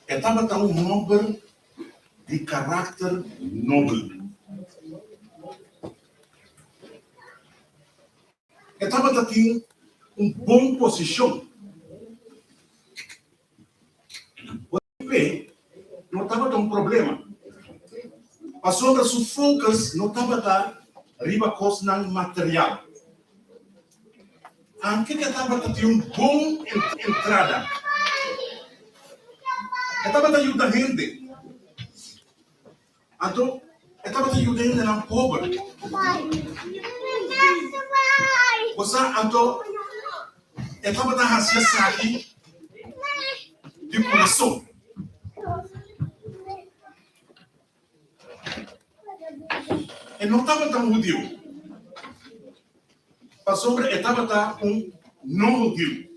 E tabata un hòmber di karakter nobel. E tabata tin un bon posishon. P'e no tabata un problema, pasobra su focus no tabata riba cosnan material. Anke ke tabata tin un bon entrada, e tabata yuda hende. Anto e tabata yuda hendenan pober. Bo sa, anto e tabata hasi esaki di kurason. E no tabata un hudiu, pasobra e tabata un no hudiu.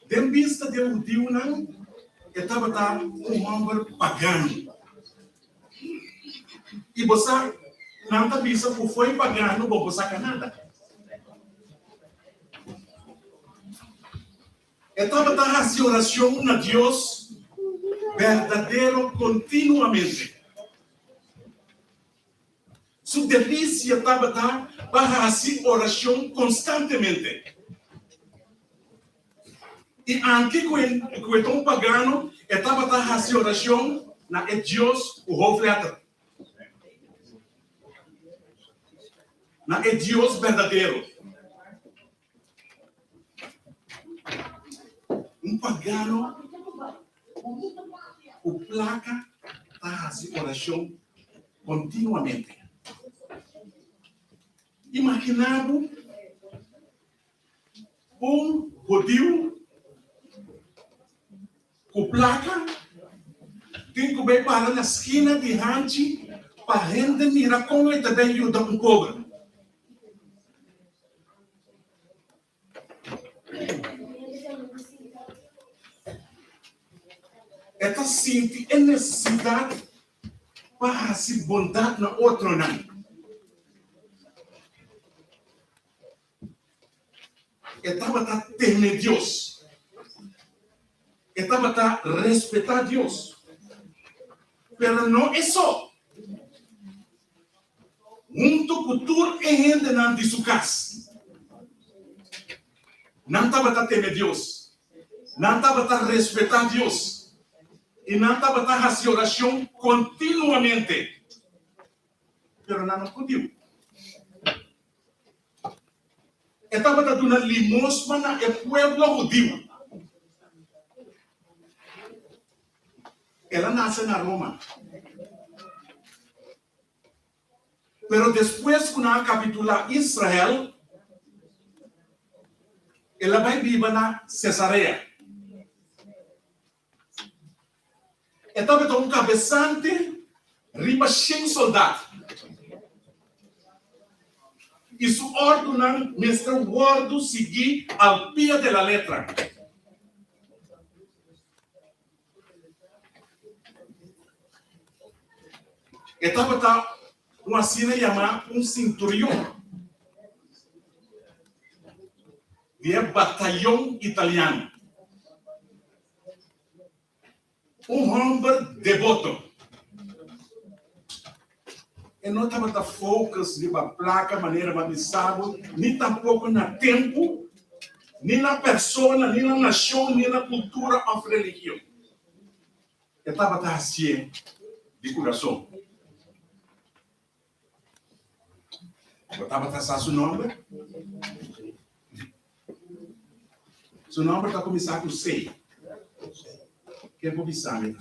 Den bista di e hudiunan, e tabata un hòmber pagano. I bo sa, nan ta bisa ku fo'i pagano bo por saka nada. E tabata hasi orashon na Dios berdadero kontinuamente. Su delisia tabata pa hasi orashon konstantemente. I anke ku e ta un pagano, e tabata hasi orashon na e Dios ku hoofdletter, na e Dios berdadero. Un pagano ku plaka ta hasi orashon kontinuamente. Imaginá bo un hudiu ku plaka tin ku bai para na skina di hanchi pa hende mira kon e ta bai yuda un pober. E ta sinti e nesesidat pa hasi bondat na otronan. E tabata teme Dios. E tabata respetá Dios. Pero no e so. Huntu ku tur e hendenan di su kas, nan tabata teme Dios, nan tabata respetá Dios i nan tabata hasi orashon kontinuamente. Pero nan no hudiu. E tabata duna limosna na e pueblo hudiu. El a nase na Roma. Pero despues ku nan a kapitulá Israel, el a bai biba na Sesarea. E tabata un kabesante riba shen soldat, i su òrdunan mester wòrdu sigui al pie de la letra. E tabata un asina yamá un sinturion di e batayon italiano. Un hòmber deboto. E no tabata focus riba plaka manera bo a bisa bo, ni tampoko na tempu, ni na persona, ni na nashon, ni na kultura òf religion. E tabata hasié di kurason. Bo tabata sa su nòmber? Su nòmber ta kuminsá ku C. Ken por bisa mi?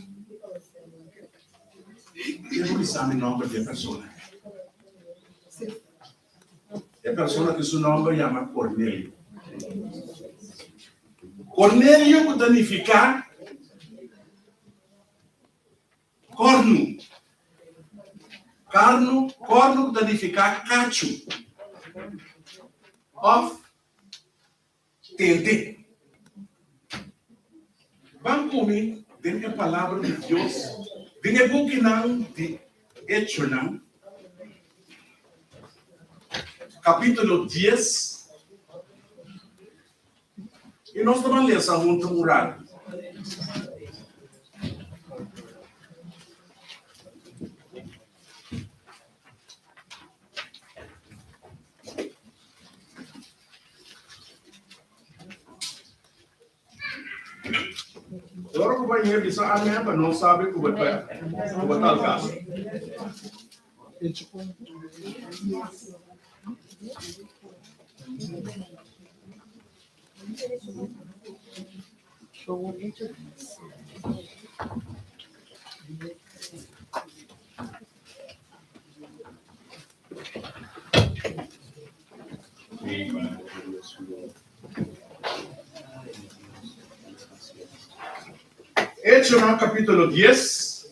Ken por bisa mi nòmber di e persona? E persona ku su nòmber yama Cornelio. Cornelio ku ta nifiká Kòrnu. Karnu, kòrnu ku ta nifiká kachu òf tende. Ban ku mi den e Palabra di Dios den e bukinan di Echonan, kapítulo dies, i nos ta ban lesa huntu un ratu. Ora ku bo a bisa amen pa nos sabi ku bo ta ku bo ta al kaso. Echonan kapítulo dies.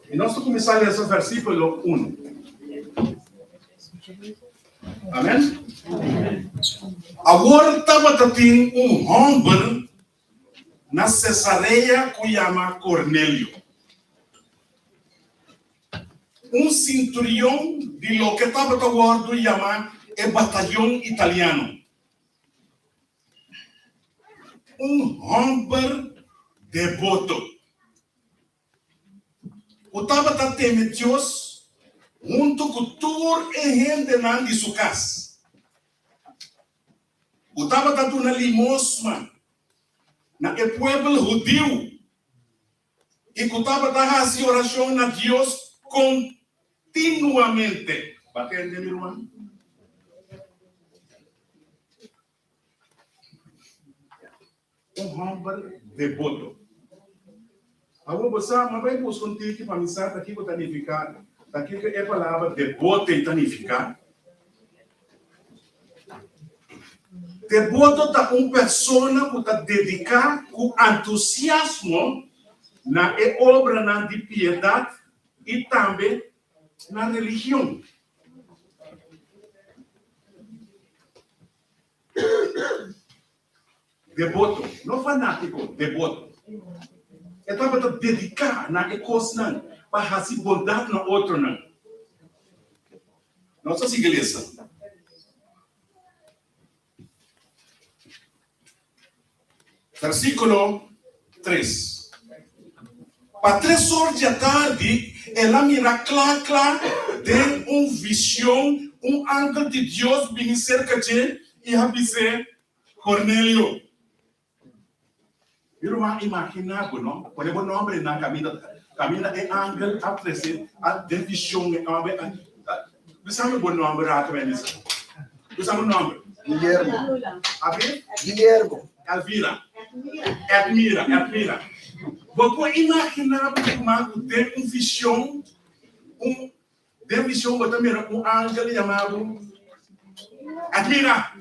I nos ta kuminsá lesa versíkulo unu. Amèn? Awor tabata tin un hòmber na Sesarea ku yama Kornelio, un sinturion di loke tabata wòrdu yamá e batayon italiano. Un hòmber deboto ku tabata teme Dios huntu ku tur e hendenan di su kas, ku tabata duna limosma na e puebel hudiu i ku tabata hasi orashon na Dios kontinuamente. Bo a tende, mi ruman? Un hòmber deboto. Awor bo sa, mi a bai buska un tiki pa mi sa ta kiko ta nifiká, ta kiko e palabra debote ta nifiká. Deboto ta un persona ku ta dediká ku antusiasmo na e obranan di piedat i tambe na religion. Deboto, no fanátiko, deboto. E tabata dediká na e kosnan pa hasi bondat na otronan. Nos ta sigui lesa. Versíkulo tres. Pa tres or di atardi el a mira kla kla den un vision un angel di Dios bini serka dje i a bis'é, Cornelio. Mi ruman, imaginá bo, no? Pone bo nomber einan kaminda, kaminda e angel a trese a den vision e homber a, bisa mi bo nomber rato mi a bisa. Bisa bo nomber. Guillermo. Abi? Guillermo. Elvira. Edmira, Edmira. Bo por imaginá bo ruman ku den un vision, un, Den vision bo ta mira un angel yama bo Admira!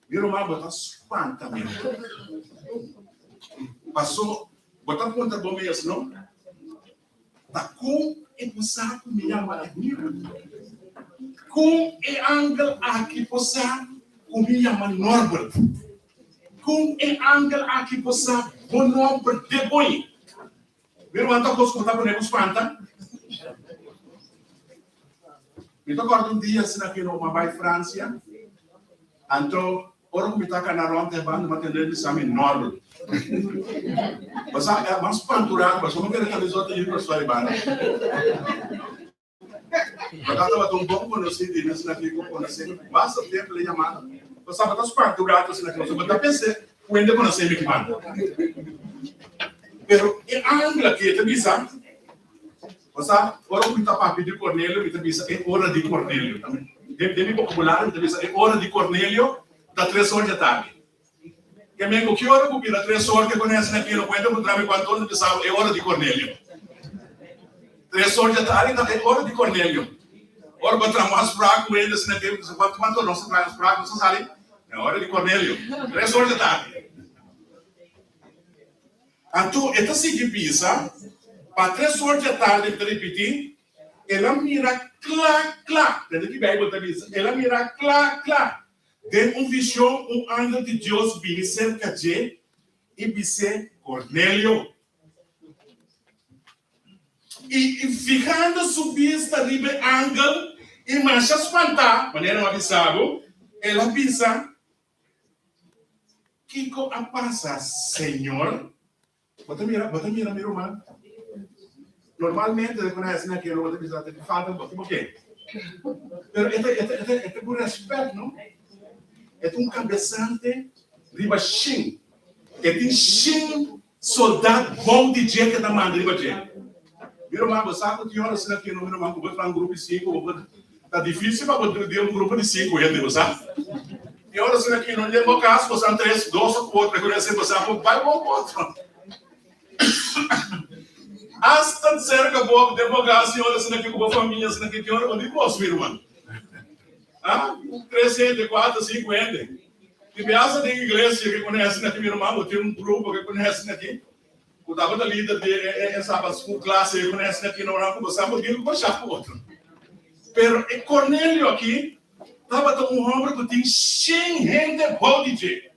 Mi ruman bo ta spanta mi ruman. Paso bo ta puntra bo mes no, ta kon e por sa ku mi yama Admira? Kon e angel aki por sa ku mi yama Norbert? Kon e angel aki por sa bo nomber de boy? Mi ruman ta kos ku ta pone bo spanta. Mi ta kòrda un dia asina ku mi a bai Fransia, anto ora ku mi ta kana rònt e banda mi a tende bisa mi Norbert. Bo sa, e mas spanturá pasobra mi kere ta bisa otro yu persona di banda. Bo tabata un bon konosí di mi asina ki ku konosé mi basta tempu el a yama mi. Bo sa bo ta spanta un ratu asina ki bo ta pensa ku hende konosé mi ki banda. Pero e angel aki e ta bisa, bo sa, ora ku mi ta papia di Cornelio mi ta bisa e ora di Cornelio. Den mi bokabulario mi ta bisa e ora di Cornelio ta tres or di atardi. Ke men ku ki ora ku bira tres or ke kones na kino kuenta ku trami kuantu ora ta bisa e ora di Cornelio. Tres or dja tardi ta e ora di Cornelio. Ora bo traha mas sprak ku hende asina ke bisa kuantu kuantu ora nos ta traha sprak nos ta sali e ora di Cornelio. Tres or dja tardi. Anto e ta sigui bisa pa tres or dja tardi mi ta ripiti el a mira kla kla. Tende ki Bijbel ta bisa el a mira kla kla. Den un vision, un angel di Dios bini serka dje i bis'é, Cornelio! I fihando su bista riba e angel i masha spantá, manera mi a bisa bo, el a bisa, Kiko a pasa, Señor? Bo ta mira, bo ta mira mi ruman? Normalmente ku nan hasi na kelo bo ta bisa ta falta bo, tipo ke? Pero e ta e ta e ta ku respet, no? E ta un kabesante riba shin. E tin shin soldat bou di dje ku e ta manda riba dje. Mi ruman, bo sa ku tin ora asina ki no, mi ruman, ku bo traha un grupo di sinku, bo por, ta difísil pa bo dil un grupo di sinku hende, bo sa. Tin ora asina ki no, den bo kas bo san tres, dos òf kuater, ku bo sa bo bai bo ku otro. Asta serka bo, den bo kas, tin ora asina ki ku bo famia asina ki tin ora bo di bos, mi ruman. Ah, tres hende, kuater, sinku hende. Tin biaha den iglesia ke pone asina aki, mi ruman, bo tin un grupo ke pone asina aki, ku tabata lider di e Sabbath school class ke pone asina aki, no ku bo sa bo tin ku basha ku otro. Pero e Cornelio aki tabata un homber ku tin shen hende bou di dje.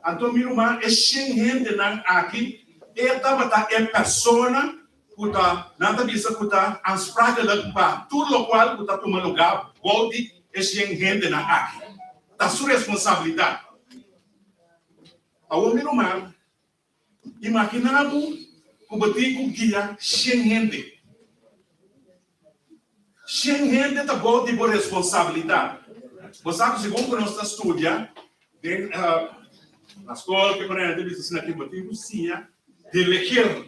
Anto mi ruman, e shen hendenan aki, e tabata e persona ku ta, nan ta bisa ku ta aansprakelijk pa tur lokual ku ta tuma lugá bou di e shen hendenan aki. Ta su responsabilidat. Awor mi ruman, imaginá bo ku bo tin ku guia shen hende. Shen hende ta bou di bo responsabilidat. Bo sa ku segun ku nos ta studia den na skol ke manera ta bisa asina ke bo tin ku siña delegeer.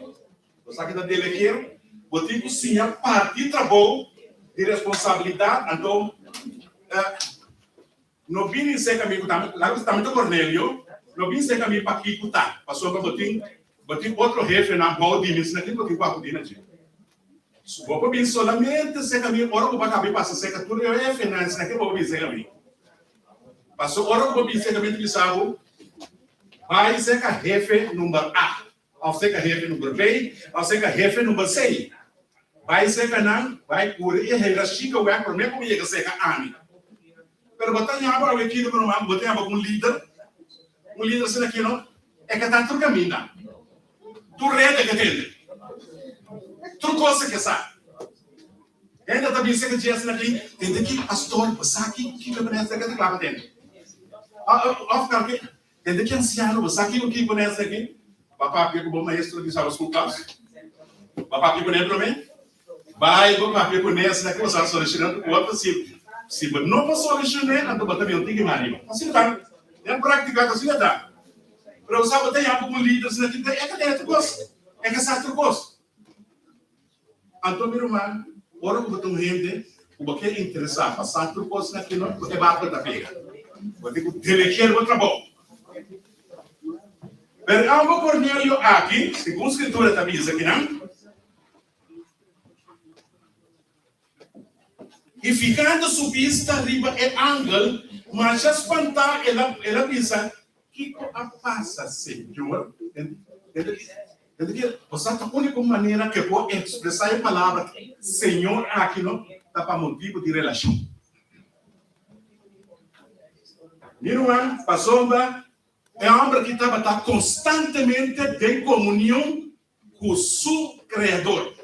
Bo sa ke ta delegeer? Bo tin ku siña parti trabou di responsabilidat. Anto no bini serka mi ku ta laga bisa tambe ta Cornelio, no bini serka mi pakiko ta, pasobra bo tin bo tin otro hefenan bou di mi asina ke bo tin ku akudí na dje. Bo por bin solamente serka mi ora ku bo a kaba di pasa serka tur e hefenan esaki bo por bin serka mi. Paso ora ku bo bin serka mi ta bisa bo, bai serka hefe number A, òf serka hefe number B, òf serka hefe number C. Bai serka nan, bai kuri e hierarchia wèk promé ku bo yega serka ami. Pero bo ta yama awe kino ku ruman, bo ta yama ku un lider, un lider asina kino, e ka ta tur kaminda. Tur rede ke tende. Tur kos ke sa. Hende ta bisa ke Jesse na ki, tende ki pastor, bo sa ki kiko ku nesta ke ta kla pa tende. Of kalke, tende ki ansiano, bo sa kiko kiko nesta ki? Ba papia ku bo maestro di Sabbath School class? Ba papia ku ne prome? Bai bo papia ku nesta ki bo sa soluciona ku otro si si bo no por solucione anto bo ta bin un tiki mas riba. Asina ta. Den praktika ta asina ta. Pero bo sa bo ta yama un lider asina ki e ka tene tur kos, e ka sa tur kos. Anto mi ruman, ora ku bo ta un hende ku bo ke interesá pa sa tur kos na kino, bo e barko ta pega. Bo tin ku delegeer bo trabou. Pero e homber Cornelio aki, segun Skritura ta bisa kinan, I fihando su bista riba e angel, masha spantá el a el a bisa, Kiko a pasa, Señor? Bo sa ta úniko manera ku e por ekspresá e palabra Señor aki no ta pa motibu di relashon. Mi ruman, pasobra e hòmber aki tabata konstantemente den komunion ku su Kreador.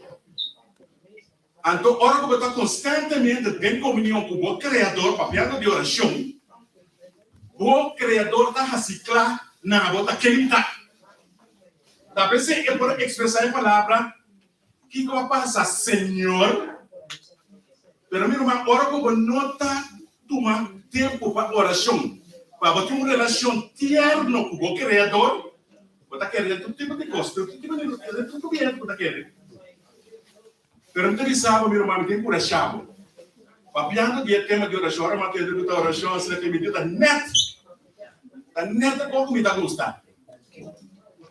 Anto ora ku bo ta konstantemente den komunion ku bo Kreador, papiando di orashon, bo Kreador ta hasi kla na bo ta ken ta. Ta p'esei e por a ekspresá e palabra, Kiko a pasa, Señor? Pero mi ruman, ora ku bo no ta tuma tempu pa orashon, pa bo tin un relashon tierno ku bo Kreador, Bo ta kere den tur tipo di kos, tur tipo di den tur bientu bo ta kere. Pero mi ta bisa bo, mi ruman, mi tin kurashá bo. Papiando di e tema di orashon, ora mi a tende ku ta orashon asina ke mi di ta nèt, ta nèt e kos ku mi ta gusta.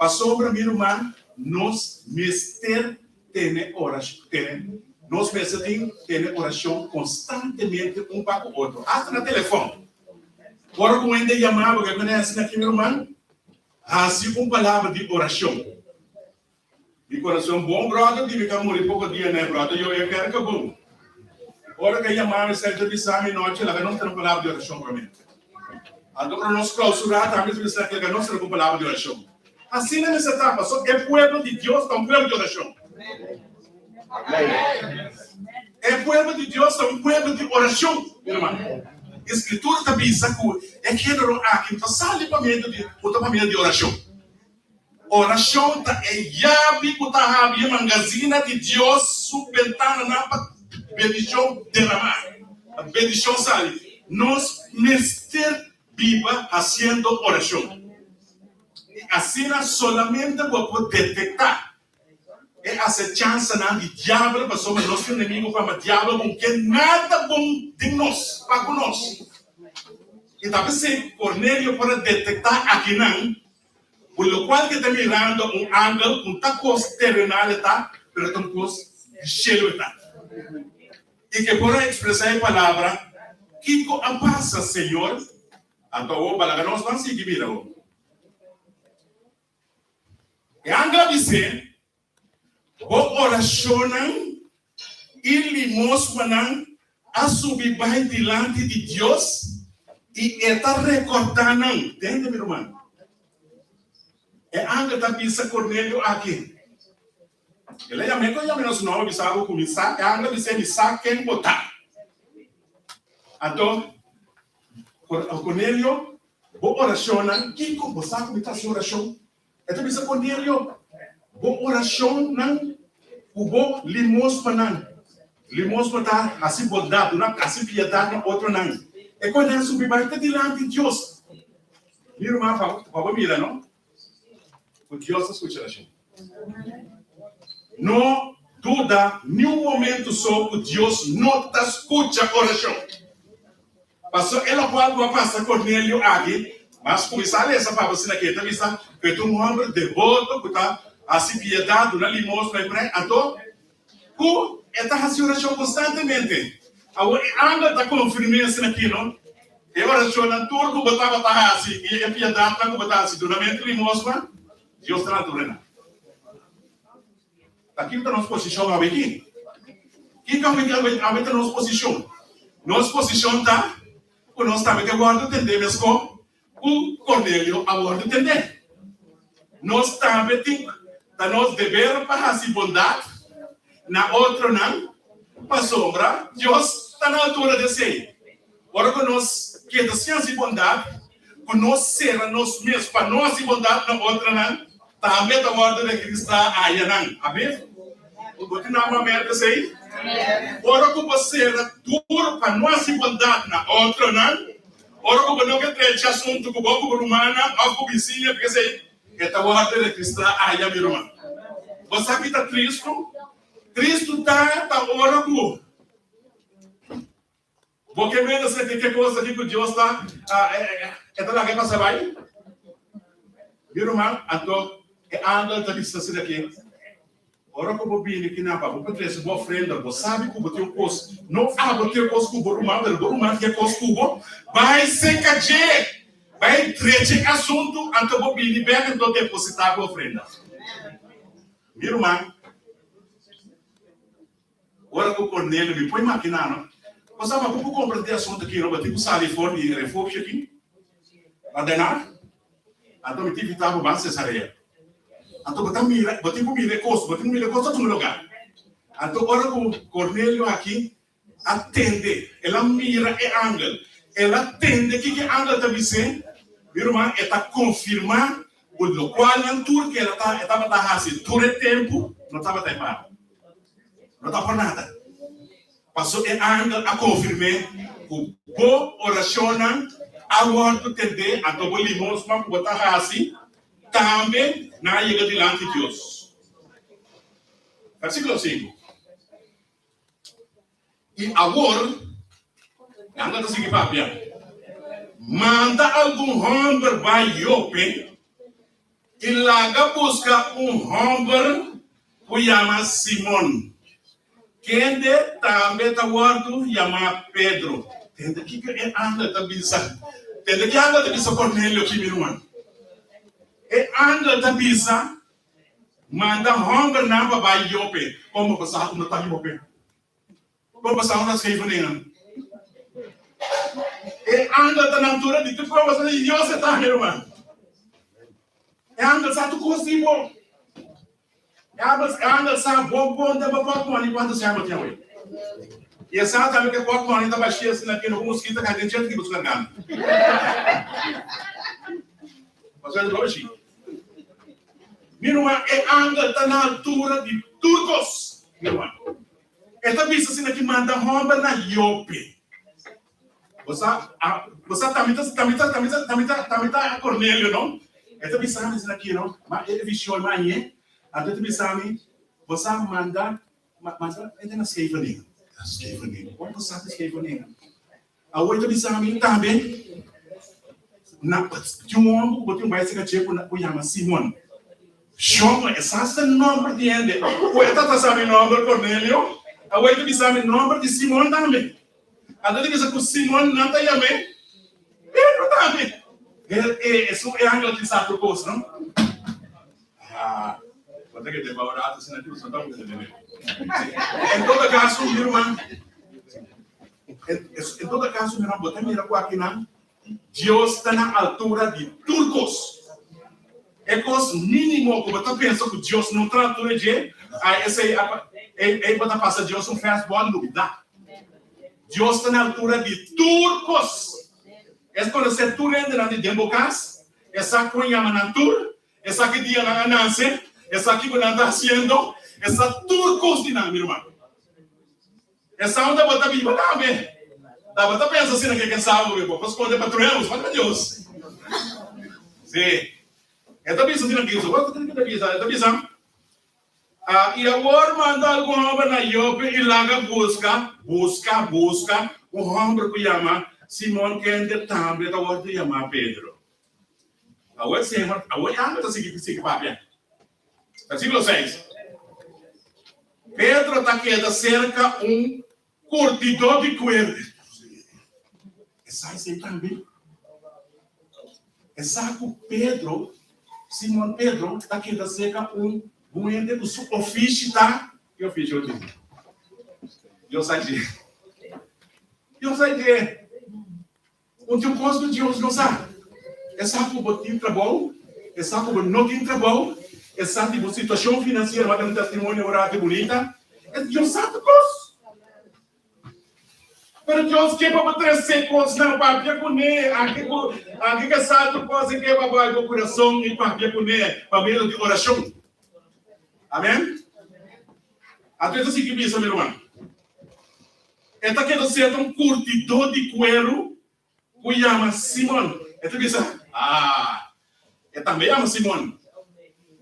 Pasobra, mi ruman, nos mester tene orashon, tene, nos mester tin tene orashon konstantemente un pa ku otro, asta na telefòn. Ora ku un hende yama bo, ke ku asina aki, mi ruman, Hasi un palabra di orashon. Mi kurason bon bròder di mi ka muri poko dia ne bròder yo e kere ka bon. Ora ke yama mi sèlta bisa mi nochi laga nos tene un palabra di orashon promé. Anto ora nos klausurá tambe ta bisa laga nos tene un palabra di orashon. Asina mester ta paso e pueblo di Dios ta un pueblo di orashon. E pueblo di Dios ta un pueblo di orashon, mi ruman. E Skritura ta bisa ku e género aki ta sali pa medio di ku ta pa medio di orashon. Orashon ta e yabi ku ta habri e mangazina di Dios su bentananan pa bendishon deramá, pa bendishon sali. Nos mester biba hasiendo orashon. I asina solamente bo por detektá e asechansanan di diabel, pasobra nos tin un enemigu ku yama diabel ku no ke nada bon den nos, pa ku nos. I ta p'esei Cornelio por a detektá akinan ku lokual ke ta mirando un angel ku ta kos terenal e ta, pero ta un kos di shelu e ta. I ke por a ekspresá e palabra, Kiko a pasa, Señor? Anto awor balaga nos ban sigui mira awor. E angel a bis'é, Bo orashonnan i limosmanan a subi bai dilanti di Dios i e ta rekordá nan. Tende, mi ruman. E angel ta bisa Kornelio aki. El a yam'é ku yam'é nos nòmber bisa bo ku mi sa. E angel a bis'é, Mi sa ken bo ta. Anto, Kornelio, bo orashonnan, kiko bo sa ku mi ta hasi orashon? E ta bisa Cornelio, Bo oracionnan cu bo limosmanan, limosma ta haci bondad, duna haci piedad na otronan, e conan subi bai te dilanti Dios. Mi ruman, pa bo mira no, cu Dios ta scucha oracion. No duda ni un momento so cu Dios no ta scucha oracion. Pasobra e lokual ku a pasa Kornelio aki, mas kuminsá lesa pa bo asina ke e ta bisa ku e ta un hòmber deboto ku ta hasi piedat, duna limosna i prei, anto ku e ta hasi orashon konstantemente. Awor e angel ta konfirm'é asina aki, no? E orashonnan tur ku bo tabata hasi i e piedatnan ku bo ta hasi dunamentu limosna, Dios ta na altura nan. Ta kiko ta nos posishon awe aki? Kiko awe ta nos posishon? Nos posishon ta ku nos tambe ke wòrdu tendé meskos ku Kornelio a wòrdu tendé. Nos tambe tin ta nos deber pa hasi bondat na otronan pasobra Dios ta na altura di esei. Ora ku nos keda sin hasi bondat, ku nos sera nos mes pa no hasi bondat na otronan, tambe ta wòrdu registrá ayanan. Amen? Bo tin nan amen p'esei? Ora ku bo sera duru pa no hasi bondat na otronan, ora ku bo no ke trecha asuntu ku bo ku bo rumannan òf ku bisiña, p'esei e ta wòrdu registrá aya, mi ruman. Bo sa ki ta tristu? Tristu ta ta ora ku. Bo ke mester senti ke kos aki ku Dios ta e ta laga e pasa bai? Mi ruman, anto e angel ta bisa asina aki, Ora ku bo bini kinan pa bo por trese bo ofrenda, bo sabi ku bo tin un kos, no abo tin e kos ku bo ruman, pero bo ruman tin e kos ku bo, bai seka dje, bai drecha e asuntu, anto bo bini bek anto depositá bo ofrenda. Mi ruman. Ora ku Cornelio, mi por imaginá no, bo sa pa ku komprendé asuntu aki no, bo tin ku sali for di e refugio aki na Den Haag, anto mi tin invitá bo ban Cesarea. Anto bo ta mira, bo tin ku mira e kos, bo tin ku mira e kos ta tuma lugá. Anto ora ku Cornelio aki a tende, el a mira e angel, el a tende kiko e angel ta bis'é, mi ruman, e ta konfirmá ku lokualnan tur ku el a tabata hasi tur e tempu no tabata e para. No ta por nada. Paso e angel a konfirm'é ku bo orashonnan a wòrdu tendé, anto bo limosnan ku bo ta hasi tambe nan a yega dilanti Dios. Versíkulo sinku. I awor, e angel ta sigui papia, Manda algun hòmber bai Jope i laga buska un hòmber ku yama Simon, kende tambe ta wòrdu yamá Pedro. Tende kiko e angel ta bisa. Tende ki angel ta bisa Kornelio ki, mi ruman? E angel ta bisa, Manda hòmbernan pa bai Jope. Komo bo sa ku no ta Jope? Bo pasa una Scheveningen. E angel ta na altura di tur kos di Dios e ta, mi ruman. E angel sa tur kos di bo. E angel sa bo bon den bo portmoni kuantu sèn bo tin awe. I e sa tambe ku e portmoni ta bashí asina ku no mosquito kai den djente di bo su garganta. Pasobra e ta bashí. Mi ruman, e angel ta na altura di tur kos, mi ruman. E ta bisa asina ki manda hòmber na Jope. Bo sa, bo sa ta mi ta, ta mi ta, ta mi ta, ta mi ta, ta mi ta Cornelio, no? E ta bisa mi asina aki, no? Ma e vision ma añe, anto e ta bisa mi, bo sa manda, manda e ta na Scheveningen. Scheveningen, kon bo sa di Scheveningen? Awor e ta bisa mi tambe, na, tin un homber ku bo tin bai serka dje ku yama Simon. Shon, e sa se nomber di hende. Ku e ta ta sa mi nomber, Cornelio? Awor e ta bisa mi nomber di Simon tambe. Anto ta bisa ku Simon nan ta yam'é Pedro tambe. E esun e angel ki sa tur kos, no? Ah, bo ta keda bou rato asina ki bo no ta kusa tene. En todo kaso, mi ruman, en todo kaso, mi ruman, bo ta mira ku akinan Dios ta na altura di tur kos. E kos mínimo ku bo ta pensa ku Dios no ta na altura dje, ai esei ei bo ta pasa Dios un fastball lubidá. Dios ta na altura di tur kos. E konosé tur hendenan di den bo kas, e sa kon yama nan tur, e sa ki dia nan a nase, e sa kiko nan ta hasiendo, e sa tur kos di nan, mi ruman. E sa unda bo ta biba tambe. Ta bo ta pensa asina ke ken sa bo bo por skonde pa tur hende, bo skonde pa Dios. Sí. E ta bisa asina ki bo ta ta bisa, e ta bisa, Ah, i awor manda algun hòmber na Jope i laga buska, buska, buska, un hòmber ku yama Simon kende tambe ta wòrdu yamá Pedro. Awor Señor, awor e angel ta sigui sigui papia. Versíkulo seis, Pedro ta keda serka un kurtidó di kuer. E sa esei tambe. E sa ku Pedro, Simon Pedro, ta keda serka un hende ku su ofishi ta, ki ofishi bo tin? Dios sa dje. Dios sa dje. Un tin kos ku Dios no sa. E sa ku bo tin trabou, e sa ku bo no tin trabou, e sa di bo situashon finansiero, bo a duna un testimonio ora di bunita. E Dios sa tur kos. Pero Dios ke pa bo trese kosnan papia kuné, anke ku anke ke sa tur kos e ke pa bo bai bo kurason i papia kuné pa medio di orashon. Amen. Anto e ta sigui bisa, mi ruman. E ta keda seta un kurtidó di kueru ku yama Simon. E ta bisa, Ah, e tambe yama Simon.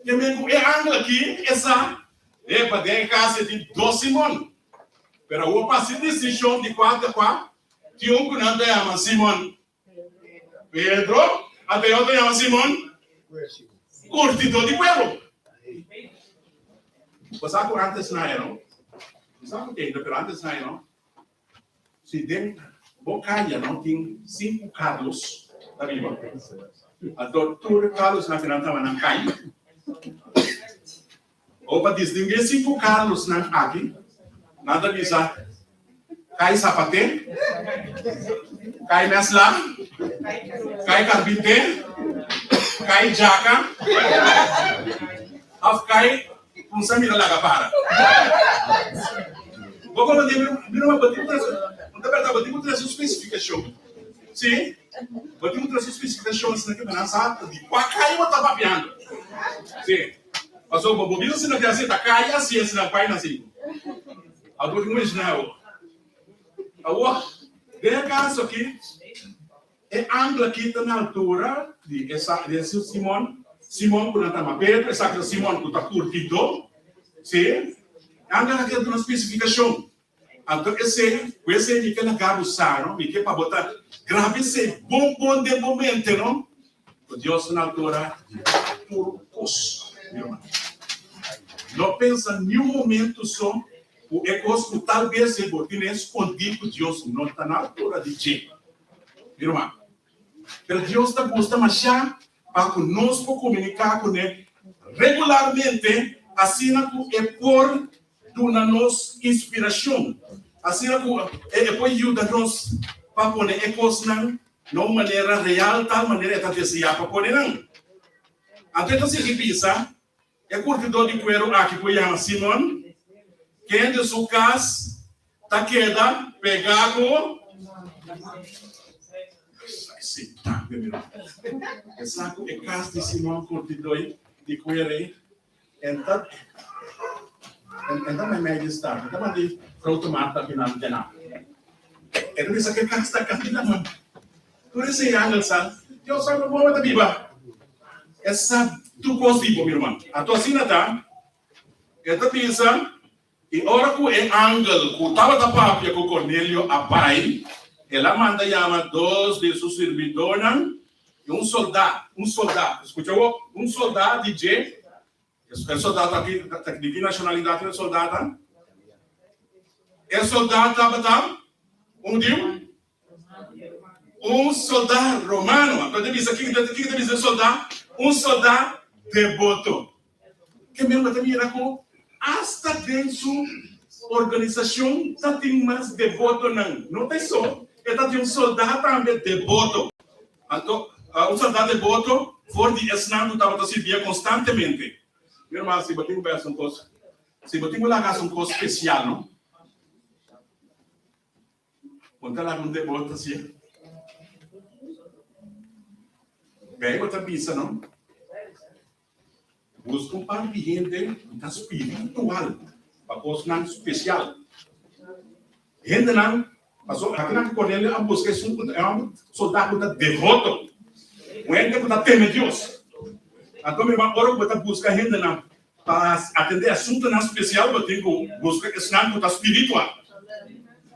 Ke men ku e angel aki e sa, Epa, den e kas e tin dos Simon. Pero awor pa hasi distinshon di kua ta kua, tin un ku nan ta yama Simon Pedro, anto e otro yama Simon Kurtidó di kueru. Bo sa ku antes na e no? Bo sa ku te ainda, pero antes na e no? Si den bo kaya no tin sinku Carlos ta biba, anto tur Carlosnan ku nan taba nan kai. O pa distinguí sinku Carlosnan aki, nan ta bisa kai sapaté, kai mèsla, kai karpinté, kai djaka òf kai Kumsa mira laga para. Bo kono di mi no bo tin ku trese, un ta bèrdat bo tin ku trese un spesifikashon. Si, bo tin ku trese un spesifikashon asina ke nan sa di kua kaya bo ta papiando. Si, pasobra bo bo bisa asina ke asi ta kaya asi asina bai na si. Awor bo tin ku menshona awor. Awor, den e kaso aki. E angel aki ta na altura di e Simon, Simon ku nan ta yama Pedro, esaki ta Simon ku ta kurtidó. Sí, e angel aki ta duna spesifikashon. Anto esei, ku esei mi ke laga bo sa, no? Mi ke pa bo ta graba esei bon bon den bo mente, no? Ku Dios ta na altura di tur kos, mi ruman. No pensa niun momento so ku e kos ku tal bes bo tene skondí ku Dios no ta na altura di dje. Mi ruman, pero Dios ta gusta mashá pa ku nos por komuniká kuné regularmente asina ku e por duna nos inspirashon, asina ku e por yuda nos pa pone e kosnan na un manera real tal manera e ta deseá pa pone nan. Anto e ta sigui bisa, E kurtidó di kueru aki ku yama Simon, kende su kas ta keda pegá ku. E sa ku e kas di Simon kurtidó di kueru ei, en ta en ta meimei di stad, en ta manda e grote markt aki nan te nan. E ta bisa ku e kas ta kanta di laman. Tur esei angel sa, Dios sa ku bo ta biba. E sa tur kos di bo, mi ruman. Anto asina ta, e ta bisa, I ora ku e angel ku tabata papia ku Kornelio a bai, el a manda yama dos di su sirbidónan i un soldá, un soldá, skucha bo, un soldá di dje, e soldá ta di ki nashonalidat e soldá ta? E soldá tabata un hudiu? Un soldá romano. Anto ta bisa, kiko ta bisa e soldá? Un soldá deboto. Ke men bo ta mira ku asta den su organisashon ta tin mas debotonan. No ta eso, e ta tin un soldá tambe deboto. Anto, un soldá deboto for di esnan ku tabata sirbié konstantemente. Mi hermano, si bo tin ku bai hasi un kos, si bo tin ku laga hasi un kos spesial, no? Bo ta laga un deboto asia? Bijbel ta bisa no, Buska un par di hende ku ta spiritual pa kosnan spesial. Hendenan, pasobra akinan ku Cornelio a buska esun ku ta e hòmber soldá ku ta devoto, un hende ku ta teme Dios. Anto mi ruman, ora ku bo ta buska hendenan Pa atendé asuntunan spesial bo tin ku buska esnan ku ta spiritual.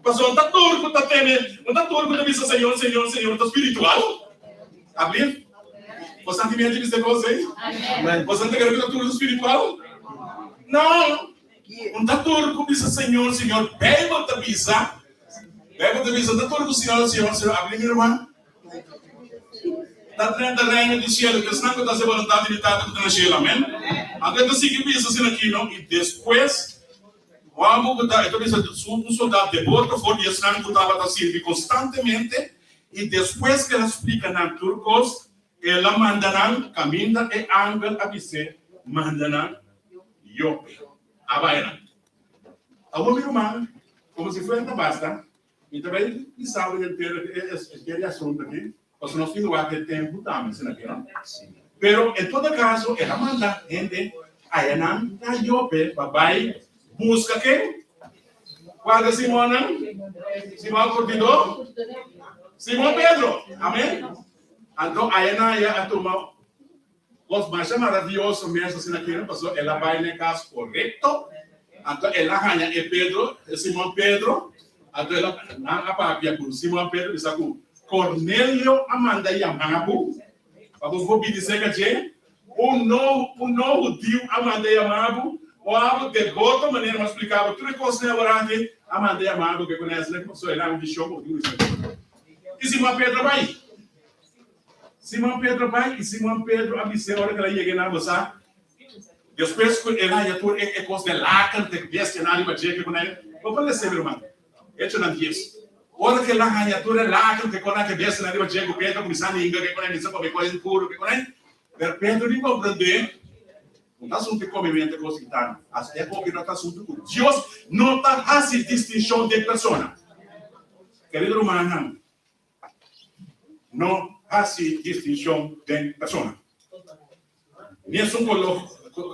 Pasobra no ta tur ku ta tene, no ta tur ku ta bisa Señor, Señor, Señor ta spiritual. Ablief? Bosan tin mente bisa e kos ei? Bosan ta kere ku ta tur ta spiritual? No! No ta tur ku bisa Señor, Señor. Beibel ta bisa, Beibel ta bisa, no ta tur ku Señor, Señor, Señor. Ablief mi ruman? Ta drenta Reino di Cielo ku esnan ku ta hasi boluntat di mi Tata ku ta na cielo. Amen. Anto e ta sigui bisa asina aki, no? I despues, Juan ku ta, e ta bisa, su un soldat deboto for di esnan ku tabata sirbi konstantemente, i despues ku el a splika nan tur kos, el a manda nan kaminda e angel a bis'é manda nan Jope. A bai nan. Awor mi ruman, komo si fuera ta basta, Mi ta bai bisa bo henter e asuntu aki, pasobra nos tin wak e tempu tambe, asina aki, no? Pero en todo kaso el a manda hende ayanan na Jope pa bai buska ken? Kual ta Simonnan? Simon Kurtidó? Simon Pedro! Amen? Anto ayanan aya a tuma kos masha maravioso mes asina aki, no? Pasobra el a bai na e kas korekto, anto el a haña e Pedro, e Simon Pedro, anto el a, nan a papia ku Simon Pedro bisa ku Kornelio a manda yama bo pa bo for bini serka dje, un no, un no hudiu a manda yama bo, o abo deboto manera mi a splika bo tur e kosnan aworaki a manda yama bo, ke ku nan esnan pasobra el a haña un vishon ku bo tin ku bisa. I Simon Pedro a bai. Simon Pedro bai i Simon Pedro a bis'é ora ku el a yega einan, Bo sa, despues ku el haña tur e kos den laken te bestianan riba dje ke ku nan, bo por les'é, mi ruman? Echonan dies. Ora ku el a haña tur e laken te konan ke bestianan riba dje ku Pedro a kuminsá ninga ke ku nan, bisa kome kos impuru ke ku nan, pero Pedro di komprendé no ta asuntu di komementu e kos gitano, e koki no ta asuntu ku Dios no ta hasi distinshon den persona. Kerido rumannan, No hasi distinshon den persona. Ni esun koló,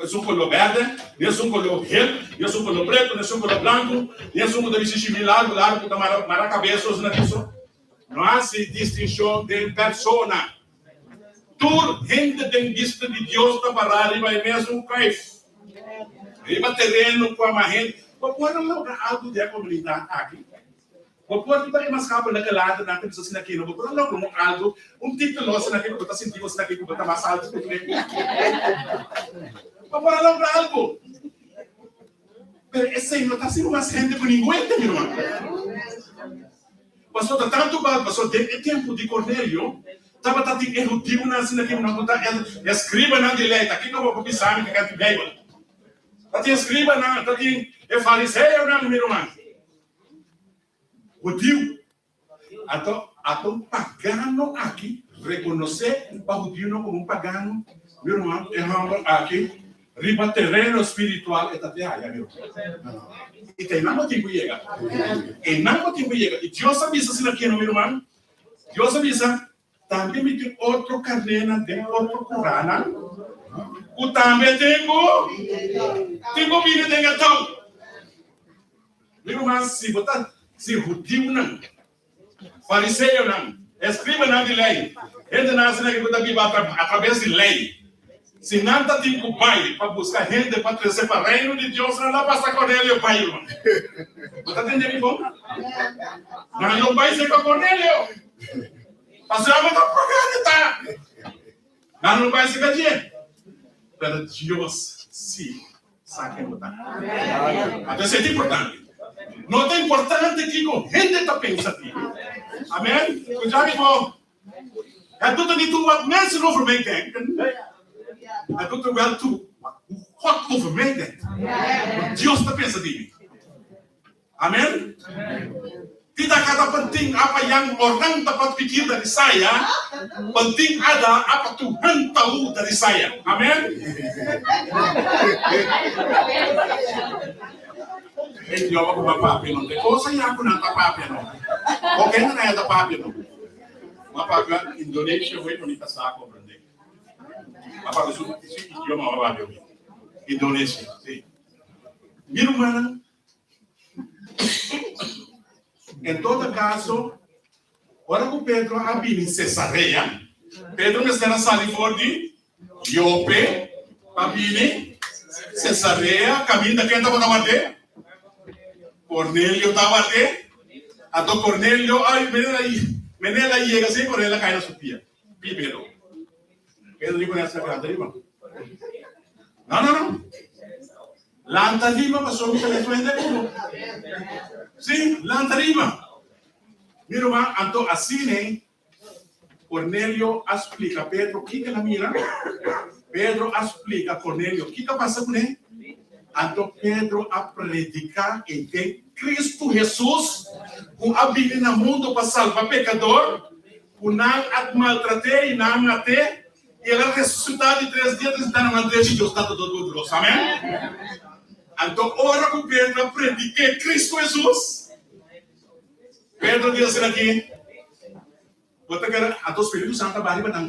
esun koló bèrdè, ni esun koló hel, ni esun koló pretu, ni esun koló blanku, ni esun ku ta bisti shimi largu largu ku ta mara mara kabes os na piso. No hasi distinshon den persona. Tur hende den bista di Dios ta pará riba e mesun kruis. Riba tereno ku ama hende. Bo por a logra algu den e komunidat aki? Bo por riba e mas habel na galante nan ta bisa asina aki no bo por a logra un algo un titulo asina aki ku bo ta sinti bo asina aki ku bo ta mas alto ku tur bo por a logra algo pero esei no ta hasi bo mas hende ku ningun hende mi ruman pasobra ta tantu bal pasobra den e tempu di Cornelio tabata tin e hudiunan asina aki nan ku ta e escribanan di lei ta kiko bo por bisa mi tokante Bijbel ta tin escribanan ta tin e fariseonan mi ruman. Hudiu. Anto, ata un pagano aki rekonosé pa hudiunan komo un pagano, mi ruman, e hòmber aki riba tereno spiritual e ta te haya, mi ruman. I ta einan bo tin ku yega. Einan bo tin ku yega. I Dios a bisa asina kino, mi ruman, Dios a bisa, Tambe mi tin otro karnénan den otro koránan ku tambe tin ku tin ku bini den e tou. Mi ruman, si bo ta si hudiunan Fariseonan, eskribanan di lei, hendenan asina ku ta biba atraves di lei, si nan ta tin ku bai pa buska hende pa trese pa Reino di Dios, nan lo pasa Cornelio bai, ruman. Bo ta tende mi bon? Nan lo bai serka Cornelio. Pasobra bo ta pagano ta. Nan lo bai serka dje. Pero Dios si sa ken bo ta. Anto esei ta importante. No ta importante kiko hende ta pensa di bo. Amen. Skucha mi bon. Het doet er niet toe wat mensen over mij denken. Het doet er wel toe wat hoe God over mij denkt. Wat Dios ta pensa di mi. Amen. Tidak ada penting apa yang orang dapat pikir dari saya, penting ada apa Tuhan tahu dari saya. Amen. E idioma ku papia no te cosa ya ku nan ta papia no. O ken nan ta papia no. Ma papia Indonesia hoy no ta sa comprende. Ma papia su idioma ma papia. Indonesia, si. Mi rumannan, En todo caso, ora cu Pedro a bini Cesarea, Pedro mester a sali for di Jope pa bini Cesarea, caminda ken tabata ward'é? Cornelio ta ward'é. Anto Cornelio, ay, manera el a yega así, Cornelio a cay na su pia, pia Pedro. Pedro di Cornelio, lanta riba. No, no, no. Lanta riba pasobra mi ta den frente ku bo. Sí, lanta riba. Mi ruman, anto asina Cornelio a splika Pedro kiko el a mira. Pedro a splika Cornelio kiko a pasa kuné. Anto Pedro a prediká e den Kristu Hesus ku a bini na mundu pa salba pekador, ku nan a maltrat'é i nan a mat'é. I el a resusitá di tres dia ta sintá na man drechi di Dios Tata Todopoderoso. Amèn. Anto ora ku Pedro a prediké Kristu Hesus, Pedro di asina aki, Bo ta kere anto Spiritu Santu a baha riba nan?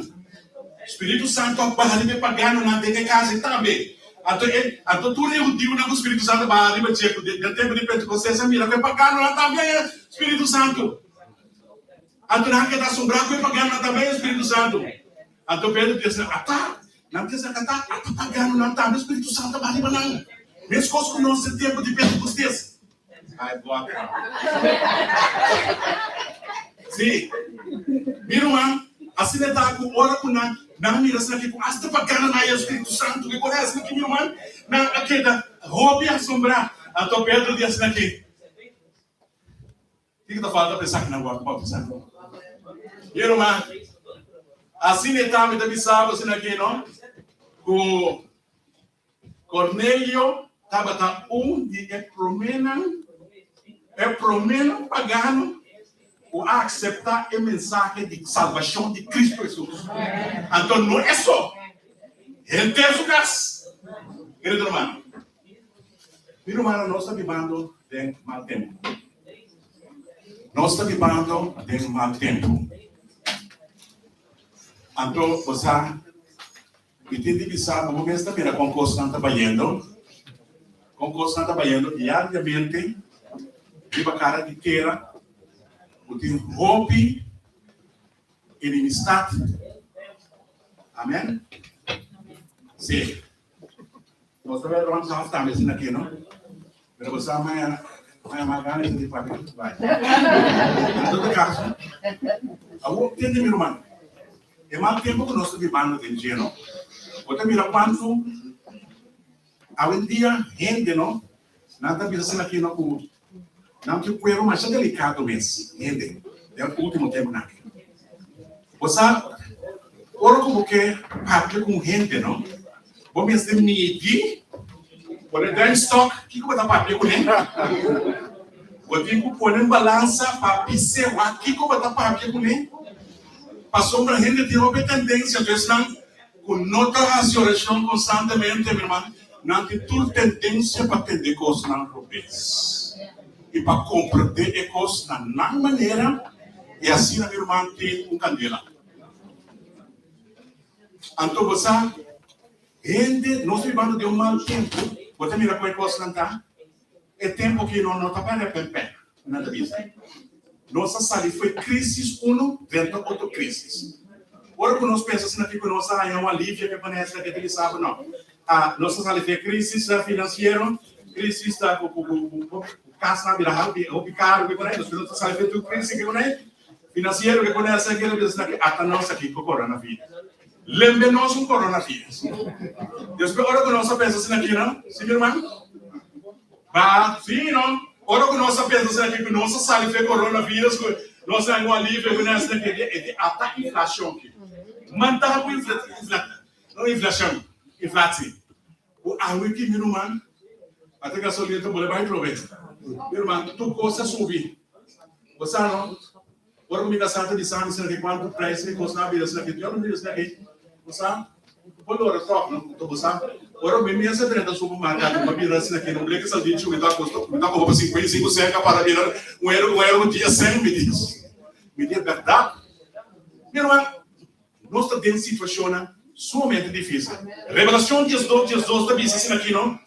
Spiritu Santu a baha riba e paganonan den e kas ei tambe. Anto e anto tur e hudiunan ku Spiritu Santu a baha riba dje ku den tempu di Pentekostes a mira ku e paganonan tambe a haña Spiritu Santu. Anto nan keda asombrá ku e paganonan tambe haña Spiritu Santu. Anto Pedro pensa, Ata! Nan pensa kata, ata paganonan tambe Spiritu Santu a baha riba nan, meskos ku nos den tempu di Pentekostes. Ai, bo a kaba. Sí, mi ruman, asina e ta ku ora ku nan nan mira asina ki ku asta paganonan haña Spiritu Santu, ke kore asina ki, mi ruman? Nan a keda hopi asombrá. Anto Pedro di asina ki. Kiko ta falta pa esakinan wòrdu bautisá? Mi ruman, asina e ta, mi ta bisa bo asina aki, no, ku Cornelio tabata un di e proménan, e proménan pagano ku a akseptá e mensahe di salbashon di Kristu Hesus. Anto no e so, henter su kas. Kerido ruman, Mi rumannan, nos ta bibando den mal tempu. Nos ta bibando den mal tempu. Anto bo sa, mi tin di bisa bo, bo mes ta mira kon kosnan ta bayendo, kon kosnan ta bayendo diariamente riba kara di tera, ku tin hopi enemistat. Amen. Sí. Nos ta bai rond hof tambe asina aki, no? Pero bo sa mañana, mañana mas gana di papia ku bai. En todo caso, awor tende mi ruman, e mal tempo ku nos ta bibando den dje, no? Bo ta mira kuantu awendia hende, no? Nan ta bisa asina aki, no, ku nan tin kuero masha delikado mes, hende, den ultimo temponan aki. Bo sa, ora ku bo ke papia ku un hende, no, bo mester midi, pone duimstok kiko bo ta papia kuné. Bo tin ku pone un balansa pa bis'é wak kiko bo ta papia kuné. Pasobra hende tin hopi tendensia, anto esnan ku no ta hasi orashon konstantemente, mi ruman, nan tin tur tendensia pa tende kosnan robes i pa komprendé e kos na nan manera, i asina, mi ruman, tin un kandela. Anto bo sa, hende, nos ta bibando den un mal tempu, bo ta mira kon e kosnan ta? E tempu aki no no ta bale pèn pèn, nan ta bisa. Nos a sali fo'i crisis uno drenta otro crisis. Ora cu nos pensa asina cu nos a haña un alivio ke pone esaki ta bisa bo no. Ah, nos a sali fo'i crisis financiero, crisis ta cu cu cu cu casnan a bira hopi hopi caro ke pone, despues nos a sali fo'i tur crisis ke pone financiero ke pone esaki ta bisa asina ki ata nos aki cu coronavirus. Lembe nos un coronavirus. Despues ora cu nos a pensa asina aki no, si mi hermano? Ba, sí, no? Ora ku nos a pensa asina aki ku nos a sali fe coronavirus ku nos a un alivio ku nos asina ki e di ata inflacion ki. Manta ku infla infla no inflacion, inflatie. Ku awe ki mi ruman ata gasolina ta bole bai trobe. Mi ruman tur kos a subi. Bo sa no? Ora ku mi kasá ta bisa mi asina ki kuantu prijs mi kosnan a bira asina ki, Dios mi bira asina ki, bo sa, bo por lora tòg no, anto bo sa, ora mi mes a drenta supermarkado mi a bira asina ki, no bleke saldichi mi ta kosta, mi ta koba pa 55 sènt a para bira un euro, un euro dies sènt, mi di, mi di e bèrdat. Mi ruman, nos ta den situashonnan sumamente difísil. Revelashon 12, 12 ta bisa asina ki no.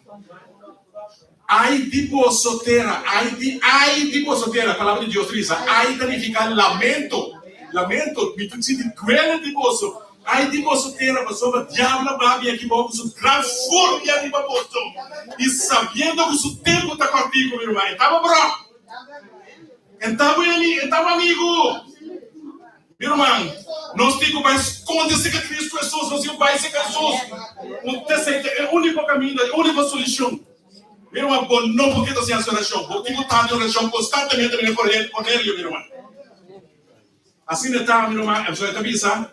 Ai di boso tera, ai di, ai di boso tera, palabra di Dios ta bisa, ai ta nifica lamento, lamento, mi ta sinti duele di boso, ai di boso tera, pasobra diablo a babia aki bou cu su gran furia riba boso, y sabiendo cu su tempo ta cortico, mi ruman, e ta bo bro, e ta bo emi, e ta bo amigo. Mi ruman, nos tin ku bai skonde serka Kristu Hesus. Nos tin ku bai serka Hesus. Un esei ta e úniko kaminda, e úniko solushon. Mi ruman, bo no por keda sin hasi orashon. Bo tin ku ta den orashon konstantemente manera Kornelio, mi ruman. Asina e ta, mi ruman, e ta bisa,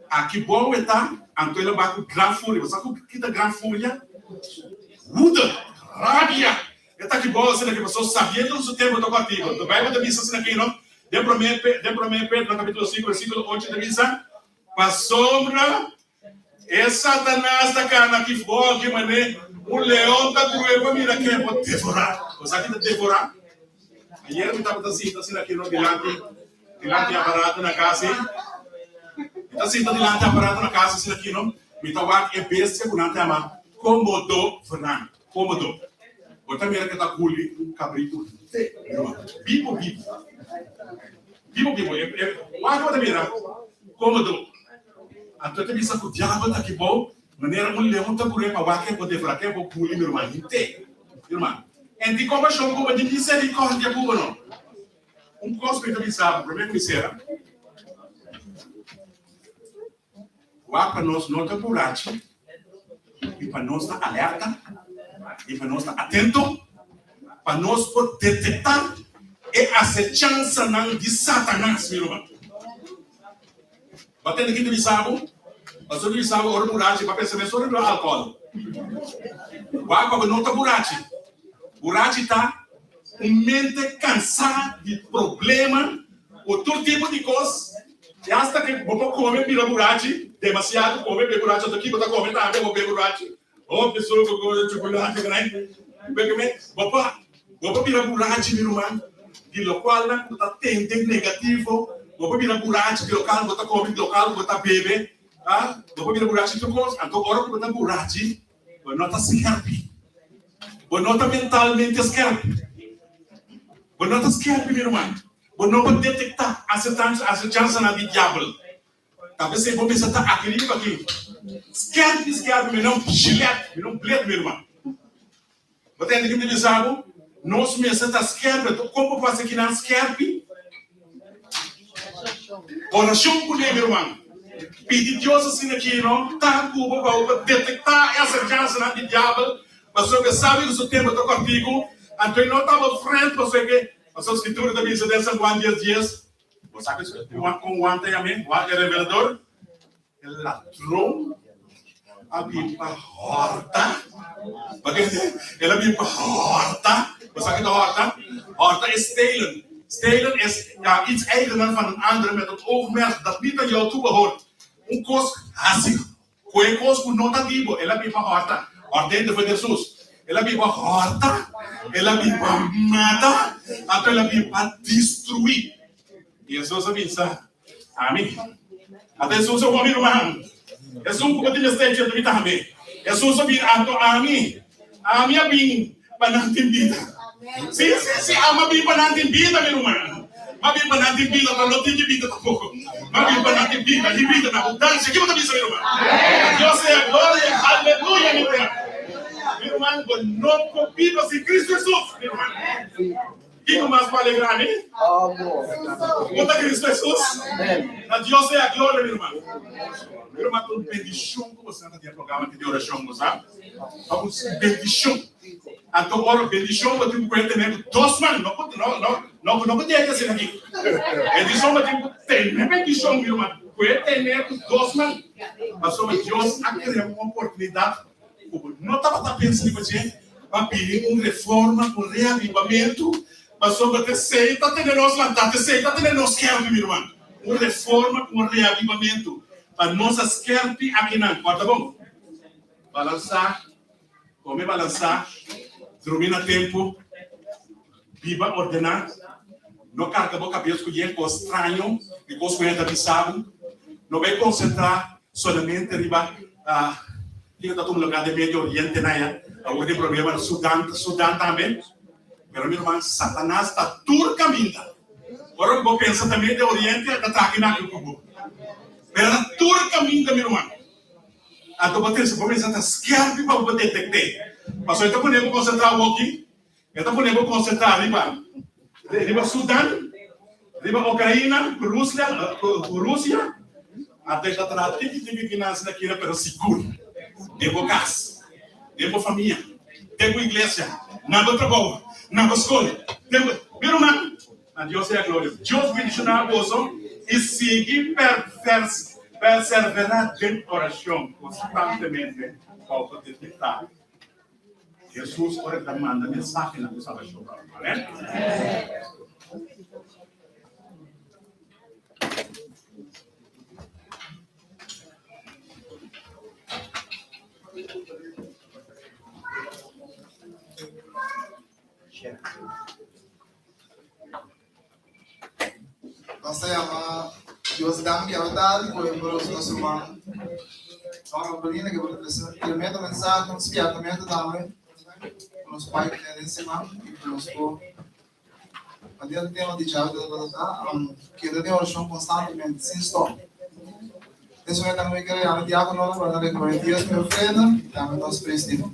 Aki bou e ta, anto el a bai ku gran furia. Bo sa ku ki ta gran furia? Woede, rabia. E ta aki bou asina ki pasobra sabiendo ku su tempu ta kòrtiku. De Bijbel ta bisa asina aki, no? Den promé den promé Pedro kapítulo sinku versíkulo ocho ta bisa, Pasobra e Satanas ta kana aki bou aki manera un leon ta drui pa mira ken por devorá. Bo sa ki ta devorá? Ayer mi tabata sinta asina aki, no, dilanti Dilanti aparato na kas ei. Mi ta sinta dilanti aparato na kas asina aki no. Mi ta wak e bestia ku nan ta yama komodo varan. Komodo. Bo ta mira ke ta guli un kabritu henter, mi ruman. Bibu bibu. Bibu bibu. E, e, wak bo ta mira komodo. Anto e ta bisa ku diabel ta aki bou, manera un leon ta kure pa wak ke bo devora, ke bo guli, mi ruman, henter. Mi ruman, en di kompashon ku bo, di miserikordia ku bo no. Un kos mi ta bisa bo promé ku mi sera, Wak pa nos no ta burachi i pa nos ta alerta i pa nos ta atento pa nos por detektá e asechansanan di Satanas, mi ruman. Bo a tende ki ta bisa bo? Pasobra mi bisa bo ora burachi bo a pensa mes ora riba alcohol. Wak pa bo no ta burachi. Burachi ta un mente cansá di problema cu tur tipo di cos y hasta cu bo por come bira burachi, demasiado come bira burachi, anto ki bo ta come tambe bo bira burachi. Hopi suco cu chocolate cu nan. Bo por bo por bira burachi mi ruman di locualnan cu ta tende negativo, bo por bira burachi di local cu bo ta come, di local cu bo ta bebe, ah, bo por bira burachi di tur cos. Anto ora cu bo ta burachi bo no ta skerpi, bo no ta mentalmente skerpi, bo no ta skerpi mi ruman, bo no por detecta asechansanan di diabel. Ta p'esei bo mester ta aki riba aki. Skerpi skerpi mi no jilet, mi no blet mi ruman. Bo ta hende ki mi ta bisa bo? Nos mester ta skerpi. Anto kon bo por hasi kinan skerpi? Orashon kuné mi ruman. Pidi Dios asina ki no ta ku bo pa bo por detektá e aserkansanan di diabel, pasobra e sabi ku su tempu ta kòrtiku. Anto e no ta bo friend pasobra ke pasobra Skritura ta bisa den San Juan dies dies, Bo sa kon Juan ta yam'é? Juan e Revelador? E ladron a bin pa hòrta. El a bin pa hòrta. Bo sa kiko ta hòrta? Hòrta es stelen. Stelen es iets eigenen van een ander met het oogmerk dat niet aan jou toebehoort. Un kos hasi Ku e kos ku no ta di bo, el a bin pa hòrta. Hòrt'é for di Hesus. El a bin pa hòrta, el a bin pa mata, anto el a bin pa destruí. I Hesus a bisa, Ami. Anto Hesus a hopi ruman, Esun ku bo tin mester dje mi tambe. Hesus a bin, anto ami, ami a bin pa nan tin bida. Sí, sí, sí, ami a bin pa nan tin bida, mi ruman. M'a bin pa nan tin bida, pero no tin ki bida tampoko. M'a bin pa nan tin bida i bida na abundansia. Kiko bo ta bisa, mi ruman? Na Dios sea gloria. Aleluya, mi ruman. Mi ruman, bo no por biba sin Cristo Hesus, mi ruman. Kiko mas por alegrá mi? Bo ta Cristo Hesus? Na Dios sea gloria, mi ruman. Mi ruman, ta un bendishon ku bo santa den e programa aki di orashon, bo sa? Ta un bendishon. Anto ora bendishon bo tin ku kue tene ku dos man, no ku no no no no ku dede asina aki. Bendishon bo tin ku tene bendishon, mi ruman, kue tene ku dos man. Pasobra Dios a krea un oportunidat ku bo no tabata pensa riba dje pa bini un reforma, un reavivamentu, pasobra t'esei ta tene nos lantá, t'esei ta tene nos skèrpi, mi ruman. Un reforma ku un reavivamentu pa nos a skèrpi akinan. Kòrda bon, balansá. Kome balansá, drumi na tempu, biba ordená, no karga bo kabes ku yen kos straño di kos ku hende ta bisa bo, no bai konsentrá solamente riba kiko ta tuma lugá den Medio Oriente na ya, awor tin problema na Sudan, Sudan tambe, pero mi ruman Satanas ta tur kaminda, ora ku bo pensa ta Medio Oriente a ta traki naki ku bo, pero ta tur kaminda mi ruman. Anto bo tin bo mester ta skerpi pa bo por detekt'é. Pasobra e ta pone bo konsentrá awoki, e ta pone bo konsentrá riba riba Sudan, riba Ukraina ku Ruslia ku Rusia, anto e ta traha tiki tiki finansia na kina pero sigur den bo kas, den bo famia, den bo iglesia, na bo trabou, na bo skol, den bo Mi ruman, Na Dios sea gloria. Dios bendiciona boso y sigui perseverá den oracion constantemente pa bo por detecta Jesus ora e ta manda mensahenan di salbacion pa bo. Amen. Nos ta yama Dios danki awe tardi ku e por usa nos ruman Norma Molina ke por a trese un tremendo mensahe, un spièrtamentu tambe ku nos bai tene den siman i ku nos por manera di tema di djawe ta tabata ta keda den orashon konstantemente sin stòp. Despues tambe mi kere yama diakononan pa nan rekohe dies mi ofrenda i tambe nos presdimo.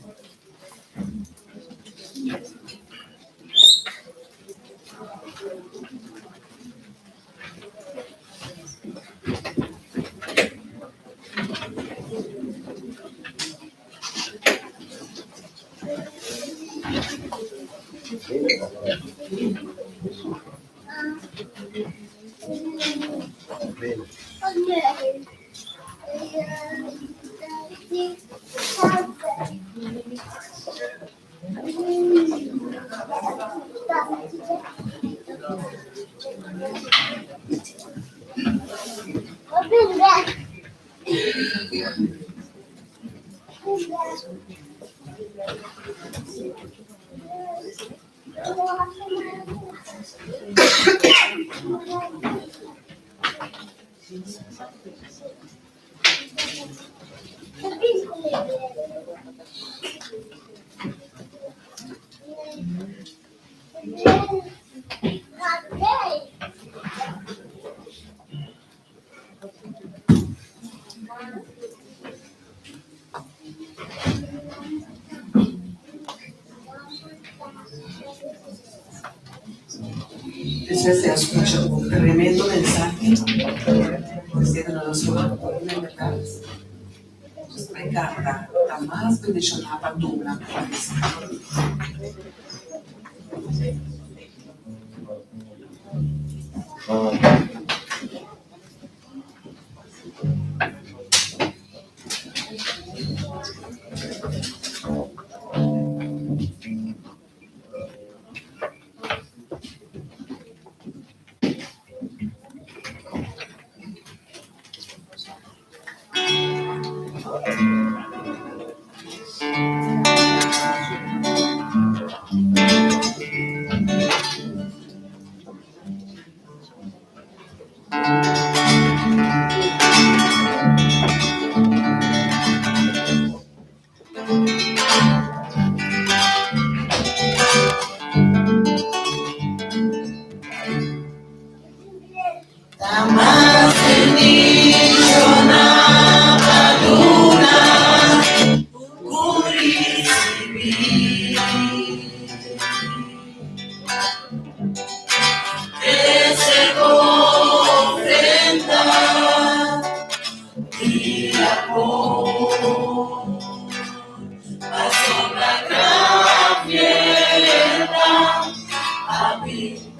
Despues di a scucha un tremendo mensahe, Presidente nos a suma un en berdad nos ta encanta ta mas bendiciona pa duna cu pa ricibi. Hopi.